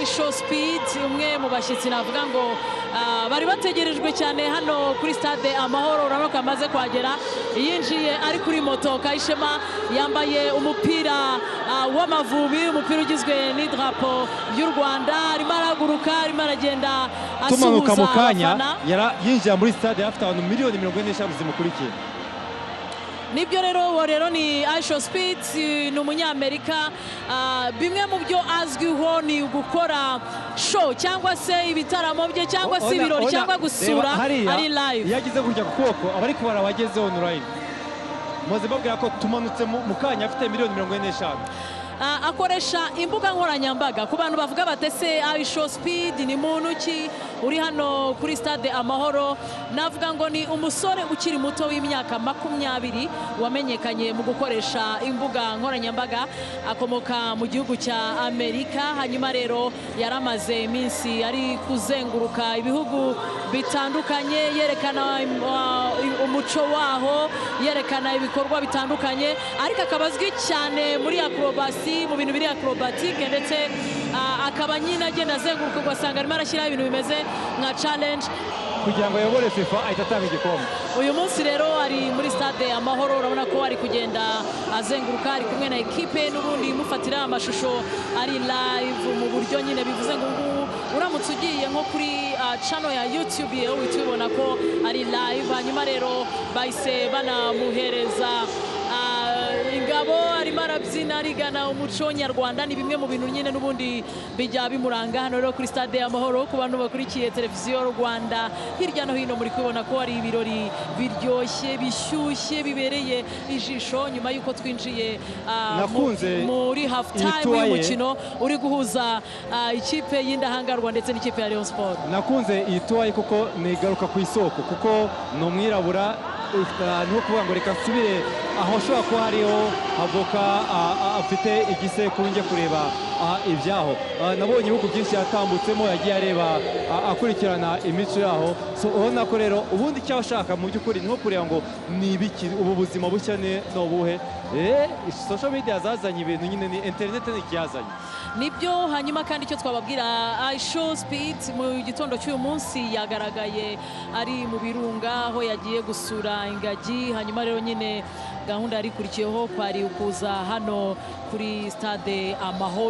IShowSpeed, umwe mu bashyitsi navuga ngo bari bategerejwe cyane hano kuri Stade Amahoro. Urabona ko amaze kuhagera, yinjiye ari kuri moto. Kayishema yambaye umupira w'Amavubi, umupira ugizwe n'idarapo y'u Rwanda. Arimo arahaguruka, arimo aragenda Tumanuka mu asuhuza kanya. abafana. Yinjira muri stade afite abantu miliyoni 45 zimukurikiye. Nibyo rero, uwo rero ni IShowSpeed, ni umunyamerika. Bimwe mu byo azwiho ni ugukora show cyangwa se ibitaramo bye cyangwa se ibirori cyangwa gusura Reba hariya, ari live. Iyo agize gutya ku kuboko, aba ari kubara abageze online. Muze mbabwira ko tumanutse mu kanya afite miliyoni 45. Akoresha imbuga nkoranyambaga. Ku bantu bavuga batese IShowSpeed ni muntu ki uri hano kuri Stade Amahoro, navuga ngo ni umusore ukiri muto w'imyaka 20 wamenyekanye mu gukoresha imbuga nkoranyambaga. Akomoka mu gihugu cya Amerika. Hanyuma rero yaramaze iminsi ari kuzenguruka ibihugu bitandukanye, yerekana umuco waho, yerekana ibikorwa bitandukanye, ariko akaba azwi cyane muri acrobatie, mu bintu biri acrobatique, ndetse akaba nyine agenda azenguruka, ugasanga arimo arashyiraho ibintu bimeze nka challenge. Kugira ngo ayobore FIFA, ahita atanga igikombe. Uyu munsi rero ari muri Stade Amahoro. Urabona ko ari kugenda azenguruka, ari kumwe na ekipe n'ubundi imufatira amashusho ari live mu buryo nyine bivuze ngo ngubu uramutse ugiye nko kuri channel ya YouTube yewe uhita ubibona ko ari live. Hanyuma rero bahise banamuhereza ingabo, arimo arabyina arigana umuco nyarwanda. Ni bimwe mu bintu nyine n'ubundi bijya bimuranga. Hano rero kuri Stade Amahoro, ku bantu bakurikiye Televiziyo Rwanda hirya no hino, muri kubibona ko ari ibirori biryoshye, bishyushye, bibereye ijisho, nyuma y'uko twinjiye Nakunze muri half time iyi tour ye. y'umukino uri guhuza ikipe y'Indahangarwa ndetse n'ikipe ya Rayon Sport. Nakunze iyi tour ye kuko nigaruka ku isoko, kuko ni umwirabura, ni nko kuvuga ngo reka nsubire aho ashobora kuba hariho avoka, afite igisekuru, njye kureba ibyaho. Nabonye ibihugu byinshi yatambutsemo, yagiye areba, akurikirana imico yaho. So ubona ko rero ubundi icyo ashaka mu by'ukuri ni nko kureba ngo ni ibiki, ubu buzima bushya ni ubuhe. Social media zazanye ibintu nyine, ni internet ni ikiyazanye. Nibyo. Hanyuma kandi icyo twababwira, IShowSpeed mu gitondo cy'uyu munsi yagaragaye ari mu birunga, aho yagiye gusura ingagi. Hanyuma rero nyine gahunda yari ikurikiyeho kwari ukuza hano kuri Stade Amahoro.